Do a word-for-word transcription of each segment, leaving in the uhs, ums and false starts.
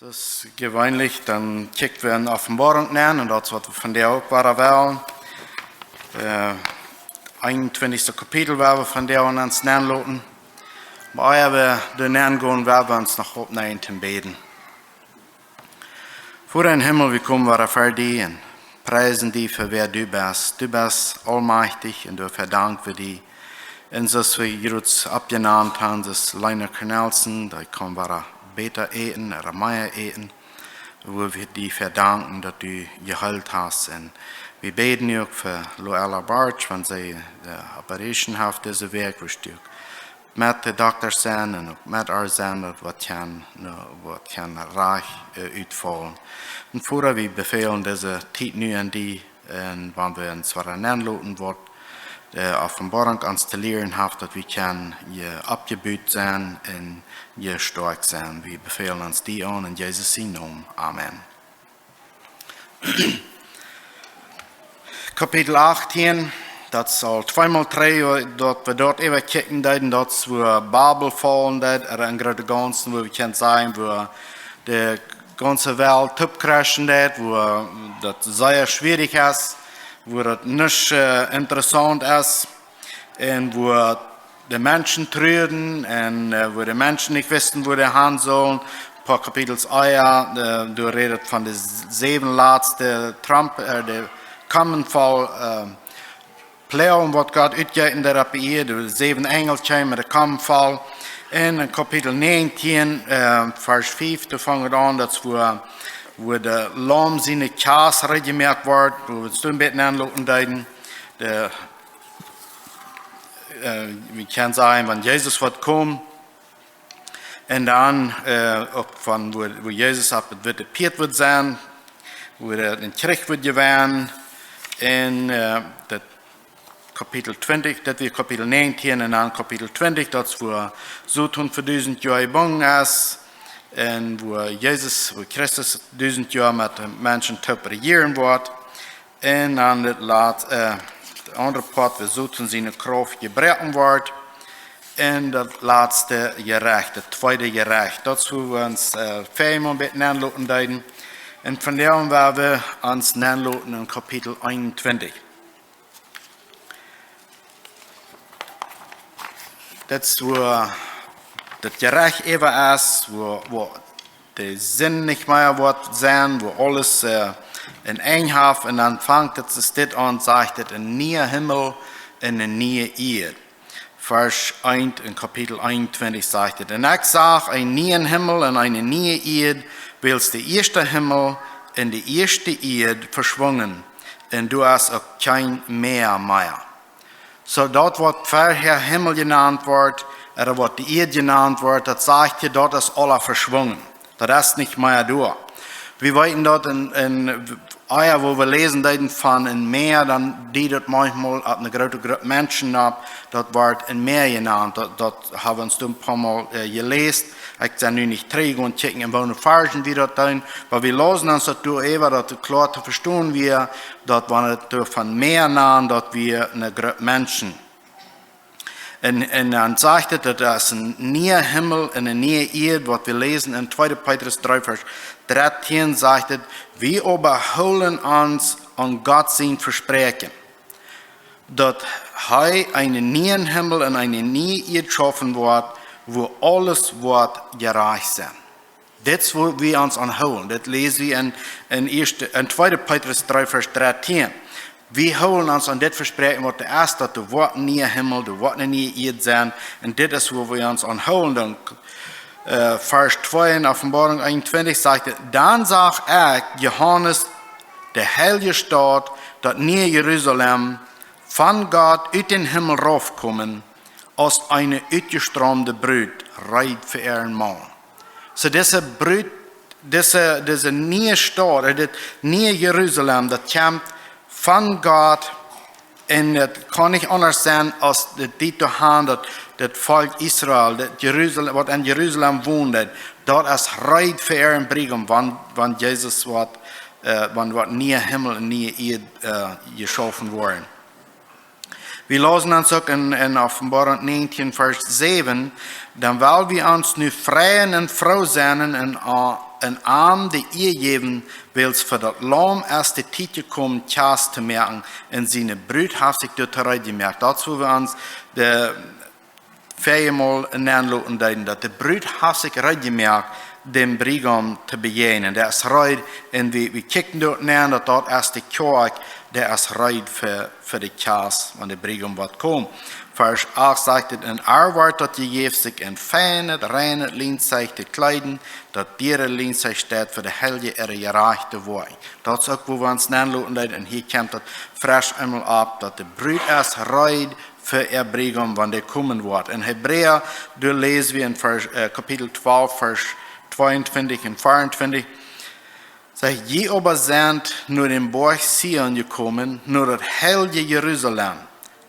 Aus jeweenlich, dan kjikj wie en Openboarunk nenn un daut es waut wie vondoag uk wada wellen. Äh, eenuntwintichste Kapitel woa wie vondoag ons nenn loten. Oba ea wie doa nenn gonen, woa wie ons noch oppnämen toom bäden. Voda em Himmel, wie komen wada ver die un priesen die fa wäa du best. Du best aulmajchtich un doafäa dank wie die. Un soo aus wie jrod oppjenant haben, daut Leena Cornelsen, dee kaun wada bäta äten, ooda mea äten, wua wie die fa danken, daut du jeheelt hast. Un wie bäden nu uk fa Luella Bartsch, wan see de Operation haft dise Wäakj, wua du uk met de Doktasch sent un uk met ar sent, daut waut kjennen, nu, waut kjennen rajcht, äh, utfaulen. Un Voda, wie befälen dise Tiet nu aun die, un wan wie ons wada nenn loten, waut de Openboarunk ons to lieren haft, daut wie kjennen hia oppjebut sennen un hia stoakj sennen. Wie befälen ons die aun en Jesus sienen Nomen. Amen. Kapitel achtieen, daut es aul tweemol trigj, daut wie doa äwa kjikjen deeden, daut es wua Babel faulen deed, ooda em grooten Gaunzen, wua wie kjennen sajen, wua de gaunze Welt toopcrashen deed, wua daut sea schwierich es, wua daut nich, äh, interessaunt es, un wua de Menschen truaden un, äh, wua de Menschen nich wisten, wua dee han sullen. Een poa Kapitels ea, äh, doa rät et von de s-, säwen latste Tromp-, äh, de Kommenfall, äh, Ploagen, waut Gott utjeeten deed opp de Ieed, de säwen Enjel kjeemen met de Kommenfall. Un en Kapitel näajentieen, äh, Varsch fief, doa fangt et aun, daut es wua, wua de Laum siene Kjast reed jemoakt woat, wua wie ons doa een bät nenn loten deeden. De, äh, wie kjennen sajen, wan Jesus woat komen. Un dan, äh, uk von wua, wua Jesus opp daut witte Pieet woat sennen, wua hee dän Kjrich woat jewennen. Un, äh, daut Kapitel twintich, daut wia Kapitel näajentieen un dan Kapitel twintich, daut es wua Soton fa dusent Joa jebungen es. Un wua Jesus, wua Christus dusent Joa met de Menschen toop rejieren woat. Un dan daut lat-, äh, daut aundre Poat, wua Soton siene Krauft jebroaken woat. Un daut latste Jerecht, daut tweede Jerecht. Daut es wua wie ons, äh, väaje Mol een bät nenn loten deeden. Un vondoag woa wie ons nenn loten en Kapitel eenuntwintich. Daut es wua daut Jerecht äwa es, wua, wua de Sind nich mea woat sennen, wua aules, äh, een Enj haft, un dan fangt et soo dit aun, sajcht et, een niea Himmel un eene niee Ieed. Varsch eent en Kapitel eenuntwintich sajcht et: "Un ekj sach eenen nieen Himmel un eene niee Ieed, wiels de ieeschte Himmel un de ieeschte Ieed veschwungen, un doa es uk kjeen Mäa mea." Soo daut waut verhäa Himmel jenant woat, ooda waut de Ieed jenant woat, daut sajcht hia, daut es aula veschwungen. Daut es nich mea doa. Wie weeten daut en, en, ea, wua wie läsen deeden von een Mäa, dan deed daut maunchmol opp eene groote Grupp Menschen opp, daut woat een Mäa jenant. Daut, daut haben wie ons doa een poa Mol, äh, jeläst. Ekj sie nu nich trigj gonen kjikjen, en woone Varschen wie daut doonen, oba wie läsen ons daut doa äwa, daut et kloa to vestonen wia, daut wan et doa von Mäa nand, daut wia eene Grupp Menschen. Un, un dan sajcht et, daut es een niea Himmel un eene niee Ieed, waut wie läsen en tweede Petrus dree, Varsch dartieen, sajcht et: "Wie oba hoolen ons aun Gott sien Vespräakjen, daut hee eenen nieen Himmel un eene niee Ieed schaufen woat, wua aules woat jerajcht sennen." Dit es wua wie ons aun hoolen. Dit läs wie en, en ieeschte, en tweede Petrus dree, Varsch dartieen. Wie hoolen ons aun dit Vespräakjen, waut doa es, daut doa woat een niea Himmel, doa woat eene niee Ieed sennen. Un dit es wua wie ons aun hoolen. Dan, äh, Varsch twee en Openboarunk eenuntwintich sajcht et: "Dan sach ekj, Johanes, de heilje Staut, daut niee Jerusalem, von Gott ut dän Himmel raufkomen, aus eene utjestraumde Brut, reed fa äaren Maun." Soo dise Brut, dise, dise niee Staut, äh, dit niee Jerusalem, daut kjemt von Gott, un et kaun nich aundasch sennen aus dit, dit doa han, daut, daut Volkj Israel, daut Jerusalem, waut en Jerusalem wond, daut es reed fa äaren Briegaum, wan, wan Jesus woat, äh, wan woat niea Himmel un niee Ieed, äh, jeschaufen woaren. Wie läsen ons uk en, en Openboarunk näajentieen, Varsch säwen: "Dan well wie ons nu freien un froo sennen un, äh, un am de Ea jäwen, wiels fa daut Laum es de Tiet jekomen, Kjast to moaken, un siene Brut haft sikj doatoo reed jemoakt. Daut es, wua wie ons de väaje Mol nenloten deeden, daut de Brut haft sikj reed jemoakt, däm Briegaum to bejäajnen. Dee es reed, un wie, wie kjikjen doa nenn, daut daut es de Kjoakj, dee es reed fa, fa de Kjast, wan de Briegaum woat komen. Varsch acht sajcht et: "Un ar wort daut jejäft, sikj en feinet, reinet Lienzeich to kjleeden, daut diere Lienzeich steit fa de Heilje äare jerajchte Woakjen." Daut es uk, wua wie ons nenloten deeden. Un hia kjemt daut fresch eemol opp, daut de Brut es reed fa äa Briegaum, wan dee komen woat. En Hebräa, doa läsen wie en Varsch, äh, Kapitel twalf, Varsch tweeuntwintich un veeruntwintich, sajcht: "Jie oba sent no dän Boajch Zion jekomen, no daut heilje Jerusalem,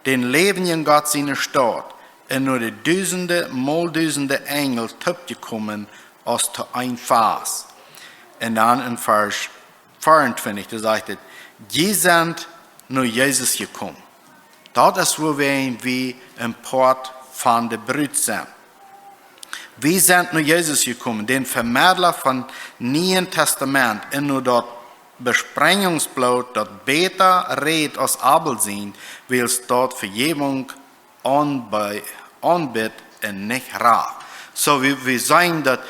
dän läwenjen Gott siene Staut, un no de dusende mol dusende Enjel toopjekomen, aus to een Fast." Un dan en Varsch veeruntwintich, doa sajcht et: "Jie sent no Jesus jekomen." Daut es, wua wie, wie een Poat von de Brut sent. "Wie sent no Jesus jekomen, dän Vemedla von Nieen Tastament, un no daut Besprenjungsbloot, daut bäta rät aus Abel sien, wiels daut Vejäwunk aunbie-, aunbiedt un nich rajcht." Soo, wie, wie seenen daut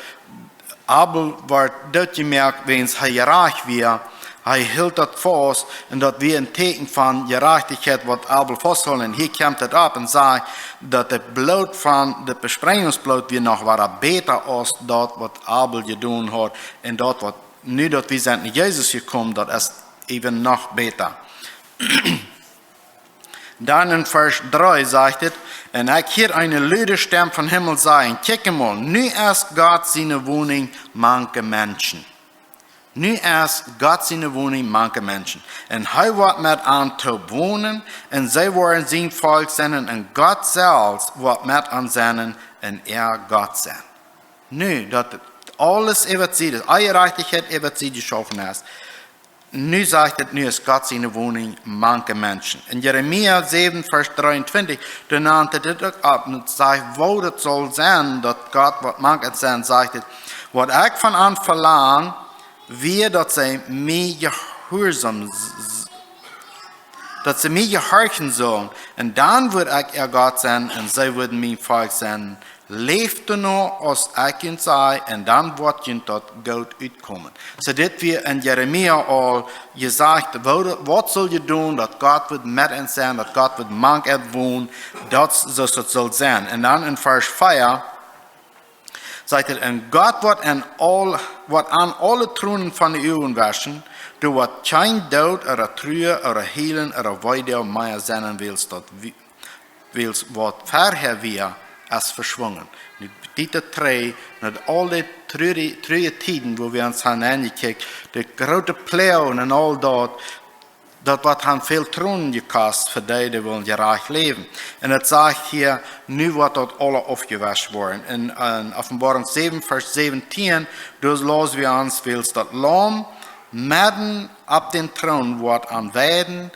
Abel wort dootjemoakt, wiels hee jerajcht wia. Hee hilt daut faust, un daut wia een Tieekjen von Jerajchtichkjeit, waut Abel fausthilt. Un hia kjemt et opp un sajcht, daut daut Bloot von, daut Besprenjungsbloot wia noch wada bäta aus daut, waut Abel jedonen haud. Un daut, waut nu, daut wie sent no Jesus jekomen, daut es even noch bäta. Dan en Varsch dree sajcht et: "Un ekj hieed eene lude Stemm vom Himmel sajen: Kjikj emol, nu es Gott siene Woninj mank Menschen. Nu es Gott siene Woninj mank Menschen. Un hee woat met an toop wonen, un see woaren sien Volkj sennen, un Gott selfst woat met an sennen, un äa Gott sennen." Nu, daut aules äwa sied es, aule Jerajchtichkjeit äwa sied jeschaufen es, nu sajcht et, nu es Gott siene Woninj mank Menschen. En Jeremia säwen, Varsch dreeuntwintich, doa nant et dit uk opp, un et sajcht, woo daut saul sennen, daut Gott woat mank an sennen, sajcht et: "Waut ekj von an velang, wia, daut see mie jehuarsom s-, s-, daut see mie jehorchen sullen, un dan wudd ekj äa Gott sennen, un see wudden mien Volkj sennen. Läft doano, aus ekj junt saj, un dan woat junt daut goot utkomen." Soo, dit wia en Jeremia aul jesajcht, woo, waut saul jie doonen, daut Gott woat met an sennen, daut Gott woat mank an wonen, daut, soo daut saul sennen. Un dan en Varsch vea sajcht et: "Un Gott woat an aul, woat an aule Tronen von de Uagen wauschen, doa woat kjeen Doot, ooda Trua, ooda Hielen, ooda Weedoag mea sennen, wiels daut wi-, wiels waut verhäa wia, es veschwungen." Nu, dit es trigj no aul dee trurje, trurje Tieden, wua wie ons han aunjekjikjt, de groote Ploagen un aul daut, daut woat an väl Tronen jekost fa dee, dee wellen jerajcht läwen. Un et sajcht hia, nu woat daut aula aufjewascht woaren. En, en Openboarunk säwen, Varsch säwentieen, doa läsen wie ons, wiels daut Laum medden opp dän Troon woat an weiden,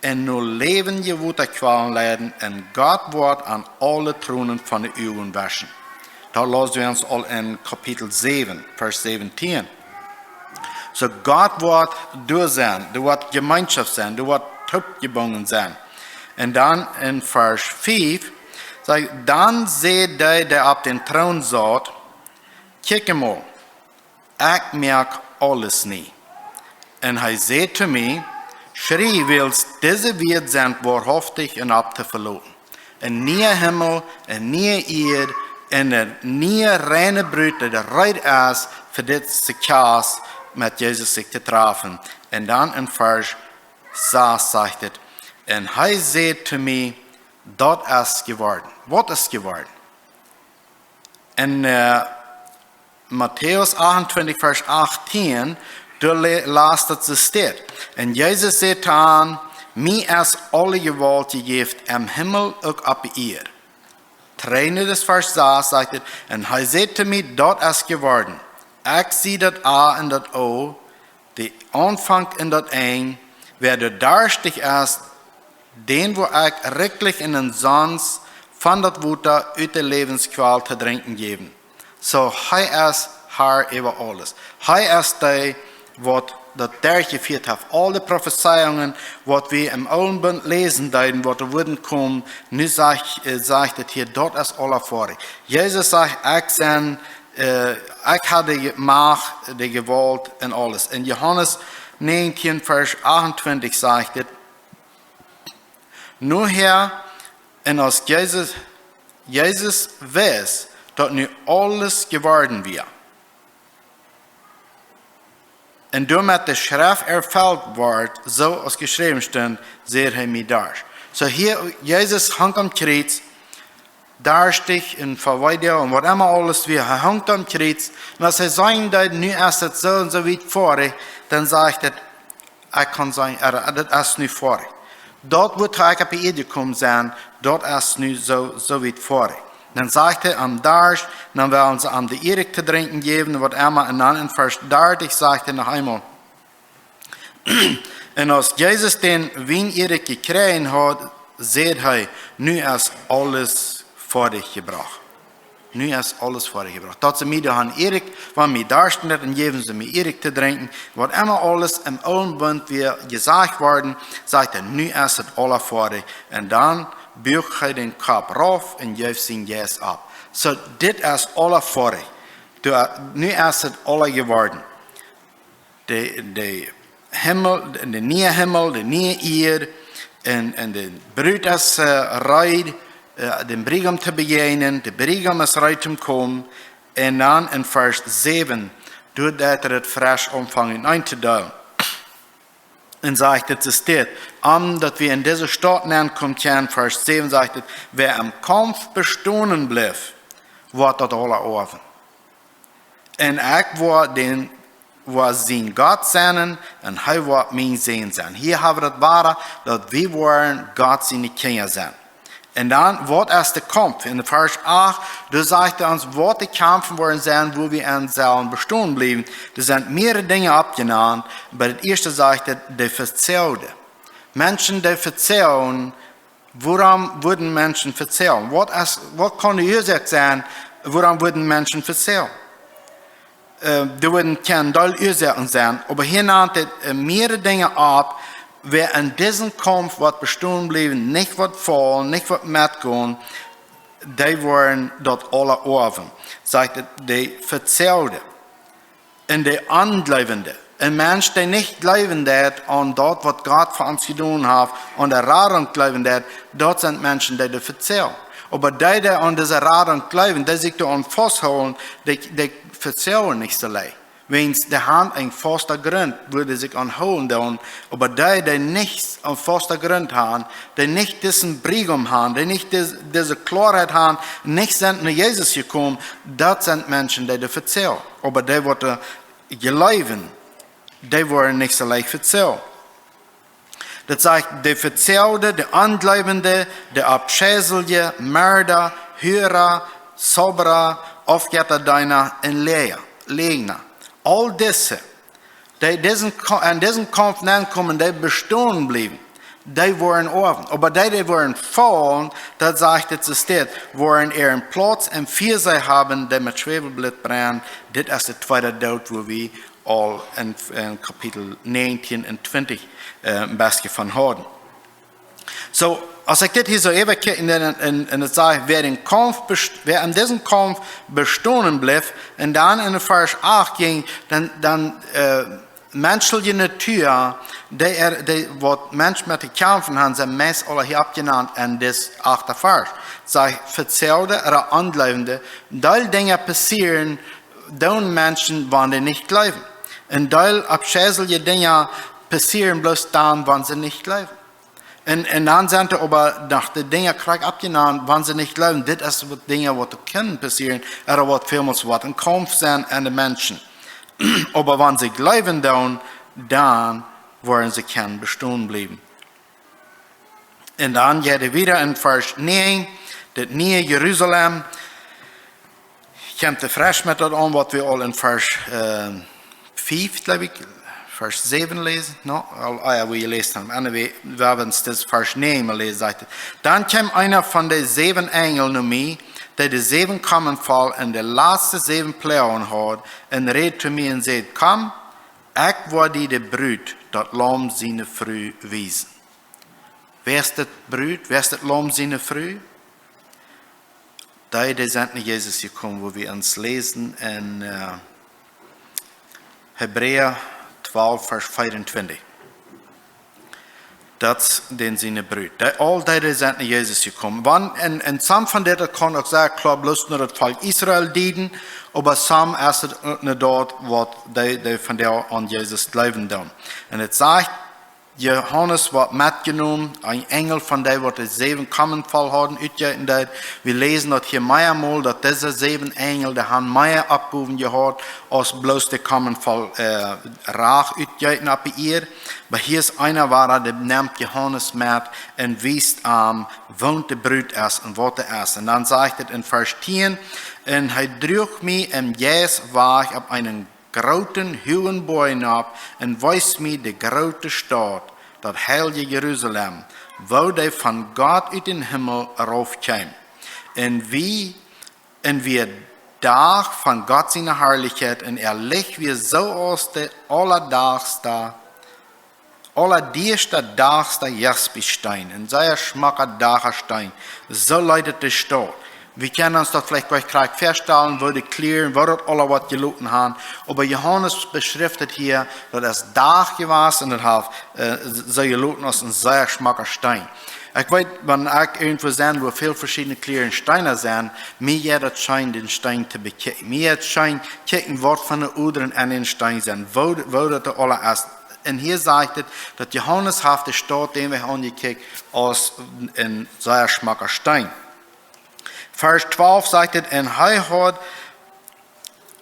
un no läwendje Wotakjwalen leiden, un Gott woat an aule Tronen von de Uagen wauschen. Daut läsen wie ons aul en Kapitel säwen, Varsch säwentieen. Soo, Gott woat doa sennen, doa woat Jemeenschoft sennen, doa woat toopjebungen sennen. Un dan en Varsch fief sajcht: "Dan säd dee, dee opp dän Troon saut: Kjikj emol, ekj moak aules nie." Un hee säd to mie: Schriew, wiels dise Wieed sent woarhauftich un opp to veloten. Een niea Himmel, eene niee Ieed, un eene niee reine Brut, dee reed es fa dit Kjast met Jesus sikj to trafen. Un dan en Varsch sas sajcht et: "Un hee säd to mie: Daut es jeworden." Waut es jeworden? En, äh, Matäus achtuntwintich, Varsch achtieen, doa le-, läs daut soo steit: "Un Jesus säd to an: Mie es aule Jewault jejäft em Himmel uk opp de Ieed." Dree, daut Varsch sas sajcht et: "Un hee säd to mie: Daut es jeworden. Ekj sie daut A un daut O, de Aunfank un daut Enj. Wäa doa darschtich es, dän woa ekj rikjlich un omsonst von daut Wota ut de Läwenskjwal to drinkjen jäwen." Soo, hee es Herr äwa aules. Hee es dee, waut daut derchjefieet haft. Aul de Profezeiungen, waut wie em Oolen Bunt läsen deeden, waut doa wudden komen, nu sajcht, äh, sajcht et hia, daut es aula foadich. Jesus sajcht: "Ekj sie, äh, ekj hab de Macht, de Jewault un aules." En Johanes näajentieen, Varsch achtuntwintich sajcht et: "Nohäa, un aus Jesus, Jesus wist, daut nu aules jeworden wia, un doamet de Schreft erfelt wort, soo aus jeschräwen stunt, säd hee: Mie darscht." Soo hia, Jesus hunk aum Kjriez, darstich un veweedoag un waut emma aules wia. Hee hunk aum Kjriez. Un aus hee sajen deed: "Nu es et soo un soo wiet foadich", dan sajcht et: "Ekj kaun sajen, äh, daut es nu foadich. Daut, wuatoo ekj opp de Ieed jekomen sie, daut es nu soo, soo wiet foadich." Dan sajcht hee: "Am darscht." Dan wellen see am de Ierik to drinkjen jäwen, waut emma. Un dan en Varsch dartich sajcht hee noch eemol: "Un aus Jesus dän Wien-Ierik jekjräajen haud, säd hee: Nu es aules foadich jebrocht." Nu es aules foadich jebrocht. Daut see mie doa han Ierik, wan mie darscht, un jäwen see mie Ierik to drinkjen. Waut emma aules em Oolen Bunt wia jesajcht worden, sajcht hee: "Nu es et aula foadich." Un dan buach hee dän Kopp rauf un jeef sienen Jeist opp. Soo, dit es aula foadich. Doa, nu es et aula jeworden. De, de Himmel, de niee Himmel, de niee Ieed, un, un de Brut es, äh, reed, äh, dän Briegaum to bejäajnen, de Briegaum es reed toom komen. Un dan en Varsch säwen, doa deit hee et fresch aunfangen eentodeelen. Un sajcht et, et steit, om daut wie en dise Staut nenkomen kjennen, Varsch säwen sajcht et: "Wäa em Kaumf bestonen blift, woat daut aula oawen. Un ekj woa dän, woa sien Gott sennen, un hee woat mien Sän sennen." Hia hab wie daut woare, daut wie woaren Gott siene Kjinja sennen. Un dan, waut es de Kaumf? En Varsch acht, doa sajcht et ons, waut de Kjamfen woaren sennen, wua wie aun sellen bestonen bliewen. Doa sent mearere Dinja oppjenant, oba daut ieeschte sajcht et, de Vezeelde. Menschen, dee vezeelen, wuarom wudden Menschen vezeelen? Waut es, waut kaun de Uasoak sennen, wuarom wudden Menschen vezeelen? Äh, doa wudden kjennen deel Uasoaken sennen, oba hia nant et, äh, mearere Dinja opp, wäa en disen Kaumf woat bestonen bliewen, nich woat faulen, nich woat metgonen, dee woaren daut aula oawen, sajcht et, de Vezeelde. Un de Onjleewende. Een Mensch, dee nich jleewen deit aun daut, waut Gott fa ons jedonen haft, aun de Radunk jleewen deit, daut sent Menschen, dee, dee vezeelen. Oba dee, dee aun dise Radunk jleewen, dee sikj doa aun fausthoolen, dee, dee vezeelen nich soo leicht. Wiels dee han een fausta Grunt, wua dee sikj aun hoolen doonen, oba dee, dee nich een fausta Grunt han, dee nich disen Briegaum han, dee nich dis-, dise Kloaheit han, nich sent no Jesus jekomen, daut sent Menschen, dee, dee vezeelen. Oba dee, waut, äh, jleewen, dee woaren nich soo leicht vezeelt. Daut sajcht, de Vezeelde, de Onjleewende, de Aufscheisliche, Merda, Hura, Zauberer, Aufjettadeena un Läajna. Aul dise, dee disen Ka-, en disen Kaumf nenkomen, dee bestonen bliewen, dee woaren oawen. Oba dee, dee woaren faulen, daut sajcht et soo steit, woaren äaren Plauz em Fia haben, dee met Schwäwelblit brennen. Dit es de tweede Doot, wua wie aul en, en Kapitel näajentieen un twintich, äh, een bät von hauden. Soo, aus ekj dit hia soo äwakjikj, un, un, un et sajcht, wäa dän Kaumf best-, wäa en disen Kaumf bestonen blift, un dan en Varsch acht jinkj, dan, dan, äh, menschelje Natua, dee, dee, waut Menschen met to kjamfen han, sent meist aula hia oppjenant en dis achte Varsch. Sajcht, Vezeelde ooda Onjleewende, deel Dinja passieren, doonen Menschen, wan dee nich jleewen. Un deel aufscheisliche Dinja passieren bloos dan, wan see nich jleewen. Un, un dan sent doa oba noch de Dinja krakjt oppjenant, wan see nich jleewen. Dit es waut Dinja, waut doa kjennen passieren, ooda waut välmols woat een Kaumf sennen en de Menschen. Oba wan see jleewen doonen, dan woaren see kjennen bestonen bliewen. Un dan jeit et wieda en Varsch näajen, daut niee Jerusalem. Kjemt et fresch met daut aun, waut wie aul en Varsch, äh, fief, jleew ekj, Varsch säwen läsen, no? Aul, ah jo, wua wie jeläst haben. Anyway, wie haben dit Varsch näajen läsen, sajcht et: Dan kjeem eena von de säwen Enjel no mie, dee de säwen Komen voll un de latste säwen Ploagen haud, un räd to mie un säd: Komm, ekj woa die de Brut, daut Laum siene Fru, wiesen. Wäa es daut Brut? Wäa es daut Laum siene Fru? Dee, dee sent no Jesus jekomen, woo wie ons läsen en äh, Hebräa twalf, Varsch vea un twintich. Daut es dän siene Brut. Dee, aul dee, dee sent no Jesus jekomen. Wan, en, en some von dit, daut kaun uk sea kloa bloos no daut Volkj Israel dieden, oba some es et uk no daut, waut dee, dee von dee aun Jesus jleewen doonen. Un et sajcht, Johanes woat metjenomen, een Enjel von dee, waut de säwen Komen voll hauden, utjeeten deed. Wie läsen daut hia meamol, daut dise säwen Enjel, dee han mea Oppgowen jehaut, aus bloos de Komen voll äh, Rach utjeeten opp de Ieed. Oba hia es eena, wua dee nemt Johanes met un wiest am, woont de Brut es un waut dee es. Un dan sajcht et en Varsch tieen: Un hee druach mie em Jeist wajch opp eenen grooten, huagen Boajch nopp un wees mie de groote Staut, daut heilje Jerusalem, woo dee von Gott ut dän Himmel rauf kjeem. Un wia, un wia Dach von Gott siene Harlichkjeit, un äa Licht wia soo aus de auladiesta, auladiesta, dachsta Jaspischsteen, een sea schmocka, dacha Steen. Soo leet et de Staut. Wie kjennen ons daut veleicht jlikj krakjt väastalen, woo de Kjlieren, woo daut aula waut jeloten han. Oba Johanes beschrift et hia, daut es Dach jewast un daut haft äh, soo jeloten aus een sea schmocka Steen. Ekj weet, wan ekj irjentwua sie, wua väl veschiedne Kjlieren Steena sent, mie jeit daut scheen, dän Steen to bekjikjen. Mie jeit scheen kjikjen, waut fa Odren aun dän Steen sent, woo, woo daut aula es. Un hia sajcht et, daut Johanes haft de Staut dän Wajch aunjekjikjt aus een sea schmocka Steen. Varsch twalf sajcht et: Un hee haud,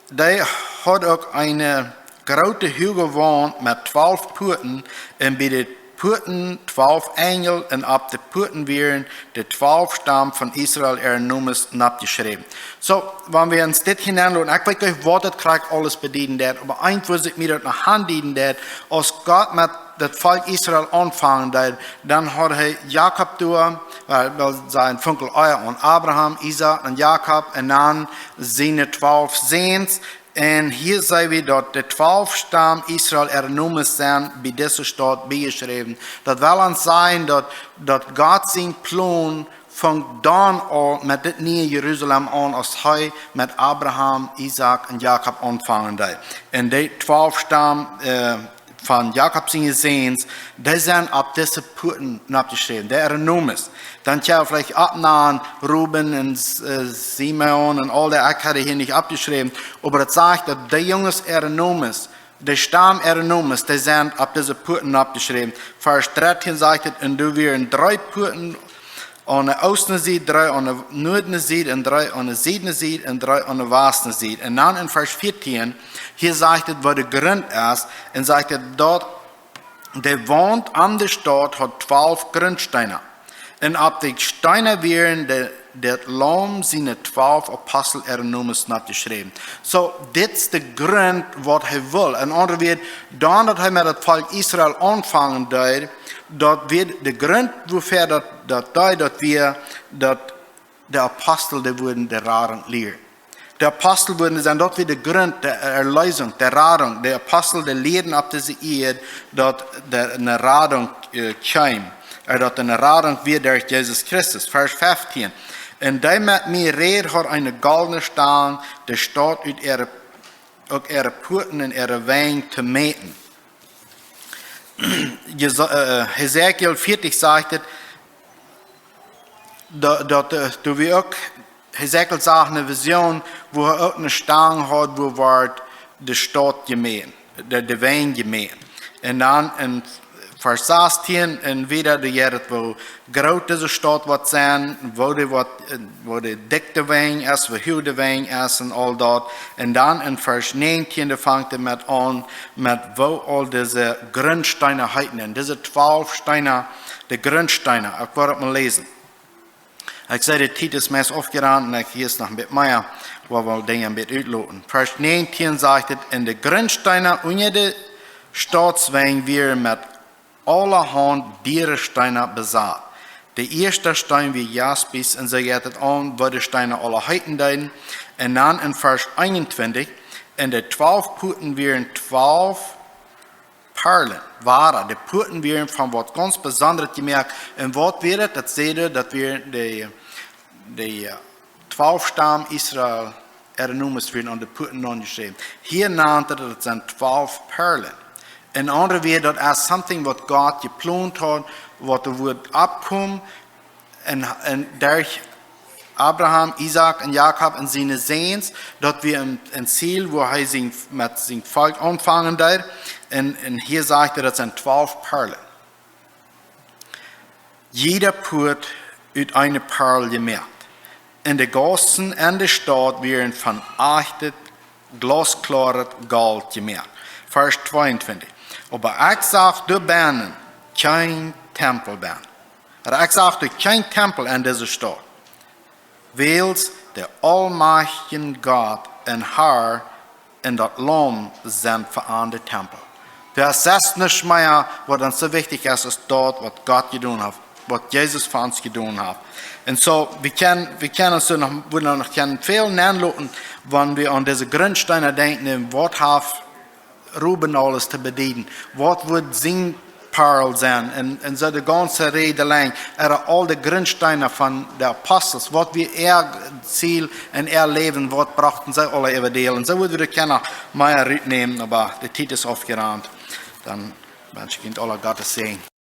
dee haud uk eene groote huage Waunt met twalf Puaten, un bie de Puaten twalf Enjel, un opp de Puaten wieren de twalf Stam von Israel äare Nomes noppjeschräwen. Soo, wan wie ons dit hia aunloten, ekj weet nich, waut daut krakjt aules bedieden deit, oba eent, woo sikj mie daut no aundieden deit, aus Gott met daut Volkj Israel aunfangen deed, dan haud hee Jakob doa, äh, well sajen, funk hee ea aun, Abraham, Isaak un Jakob, un dan siene twalf Säns. Un hia seenen wie, daut de twalf Stam Israel äare Nomes sent bie dise Staut biejeschräwen. Daut well ons sajen, daut, daut Gott sien Plon funk dan aul met dit niee Jerusalem aun, aus hee met Abraham, Isaak un Jakob aunfangen deed. Un dee twalf Stam äh, von Jakob siene Säns, dee sent opp dise Puaten oppjeschräwen, dee äare Nomes. Dan kjenn wie veleicht oppnämen, Ruben un äh, Simeon un aul dee, ekj haud hia nich oppjeschräwen, oba daut sajcht, daut dee Junges äare Nomes, de Stam äare Nomes, dee sent opp dise Puaten oppjeschräwen. Varsch dartieen sajcht et: Un doa wieren dree Puaten aun de oostne Sied, dree aun de nuadne Sied, un dree aun de siedne Sied, un dree aun de wastne Sied. Un dan en Varsch vieetieen, hia sajcht et, woo de Grunt es, un sajcht et, daut de Waunt aun de Staut haud twalf Gruntsteena. Un opp de Steena wieren de, daut Laum siene twalf Apostel äare Nomes oppjeschräwen. Soo, dit es de Grunt, waut hee wull. En aundre Wieed, dan daut hee met daut Volkj Israel aunfangen deed, daut wia de Grunt, wuafäa daut, daut deed, daut wia, daut de Apostel, dee wudden de Radunk lieren. De Apostel wudden sennen, daut wia de Grunt, de Erlösung, de Radunk. De Apostel, dee lieeden opp dise Ieed, daut de, eene Radunk äh, kjeem. Äh, daut eene Radunk wia derch Jesus Christus. Varsch feftieen. Un dee met mie räd, haud eene goldne Stang, de Staut ut äare, uk äare Puaten un äare Wenj to mäten. Jesa-, äh, Hesekiel vieetich sajcht et, daut, daut äh, doa wia uk, Hesekiel sach eene Vision, wua hee uk eene Stang haud, wua wort de Staut jemäten, de, de Wenj jemäten. Un dan en Varsch sastieen un wieda, doa jeit et, woo groot dise Staut woat sennen, woo dee woat, äh, woo dee dikj de Wenj es, woo huach de Wenj es un aul daut. Un dan en Varsch näajentieen, doa fangt et met aun, met woo aul dise Gruntsteena heeten. Un dise twalf Steena, de Gruntsteena, ekj woa et mol läsen. Ekj säd, de Tiet es meist aufjerant un ekj hia es noch een bät mea, wua wie Dinja een bät utloten. Varsch näajentieen sajcht et: Un de Gruntsteena unja de Stautswenj wieren met aulahaunt diere Steena besat. De ieeschte Steen wia Jaspis, un soo jeit et aun, woo de Steena aula heeten deeden. Un dan en Varsch eenuntwintich: "Un de twalf Puaten wieren twalf Parlen." Wada, de Puaten wieren von waut gaunz Besondret jemoakt. Un waut wia et? Daut säd, daut wieren de, de, äh, twalf Stam Israel, äare Nomes wieren aun de Puaten aunjeschräwen. Hia nant et, daut sent twalf Parlen. En aundre Wieed, daut es something waut Gott jeplont haud, waut doa wudd aufkomen, un, un derch Abraham, Isaak un Jakob un siene Säns, daut wia een, een Ziel, wua hee sien, met sien Volkj aunfangen deed. Un, un hia sajcht et, daut sent twalf Parlen. Jieda Puat ut eene Parl jemoakt. Un de Gaussen en de Staut wieren von echtet, glaskloaret Golt jemoakt. Varsch tweeuntwintich: "Oba ekj sach doa bennen kjeen Tempel bennen." Oba ekj sach doa kjeen Tempel en dise Staut. Wiels de aulmajchtja Gott un Har un daut Laum sent fa an de Tempel. Doa es nuscht mea, waut ons soo wichtich es, aus daut, waut Gott jedonen haft, waut Jesus fa ons jedonen haft. Un soo, wie kjennen, wie kjennen ons noch, wudden noch kjennen väl nenloten, wan wie aun dise Grundsteena denkjen, un waut haft Ruben aules to bedieden? Waut wudd sien Parl sennen? Un, un soo de gaunze Räd lang, äa aul de Grundsteena von de Apostels, waut wia äa Ziel en äa Läwen, waut brochten see aula äwa däl? Un soo wudden wie doa kjennen mea rutnämen, oba de Tiet es aufjerant. Dan wensch ekj junt aula Gottes Säajen.